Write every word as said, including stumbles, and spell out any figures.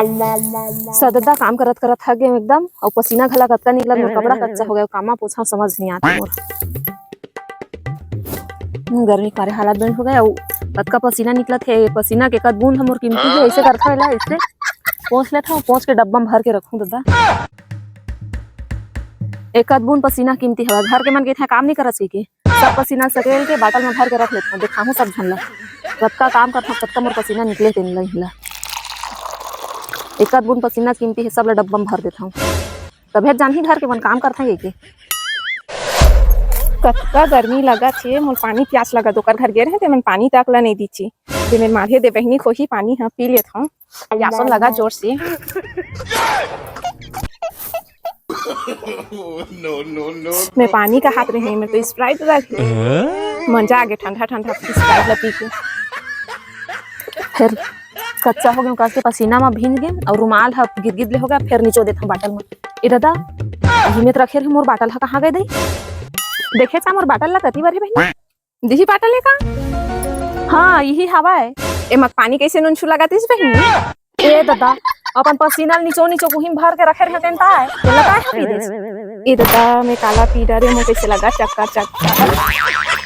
सददा काम करत करत थक गेंव एकदम, अउ पसीना घला कतका निकलत, मोर कपड़ा कच्चा हो गया, कामा पोछांव समझ नहीं आत मोर। हम्म, गर्मी के मारे हालत बेंड हो गया, अउ कतका पसीना निकलत हे, पसीना के कद बूंद ह मोर कीमती हे, ऐसे करथंव एला, ऐसे पोंछ लेथंव, पोंछ के डब्बा में भर के रखहूं ददा। एक आध बूंद पसीना कीमती हवय। घर के मन कहिथे काम नहीं करस कहिके, सब पसीना सकेल के बाटल में भर के रख लेथंव, देखाहूं सब झन ला। कतका काम करथंव, कतका मोर पसीना निकले तेन ला, इला। एक आध बूंद पसीना कीमती हे, सब ला डब्बा में भर देथंव। तभे जानही घर के मन काम करथंव कहिके। कतका गर्मी लगत हे, मोर पानी प्यास लगत, ओकर घर गे रहे ते मन पानी तक ला नहीं दीची। दे मेर मारे दे बहिनी खोही पानी ह, पी लेथंव। प्यासो लगा जोर से। मैं पानी का हाथ रही, मैं तो Sprite रख मंजा आगे ठंडा ठंडा Sprite ला पी के। फिर कच्चा हो गेंव, कस के पसीना में भींज गेंव अउ रुमाल ह गिदगिद ले हो गया, फिर निचो देथंव बाटल में। ए ददा, इही में तो रखे रहे मोर बाटल ह, कहाँ गए दई? देखे चा मोर बाटल ला कति बर हे बहिनी? दिही बाटल हे का? हाँ, इही हवय। एमा पानी कैसे नोनछू लगातिस बहिनी? ए ददा, अपन पसीना ल निचो निचो कुही म भर के रखे रहे तेन ताय, तेला काय हवय देस? ए ददा, मैं काला पी डरे, मोर कैसे लगा चक्कर चक्कर।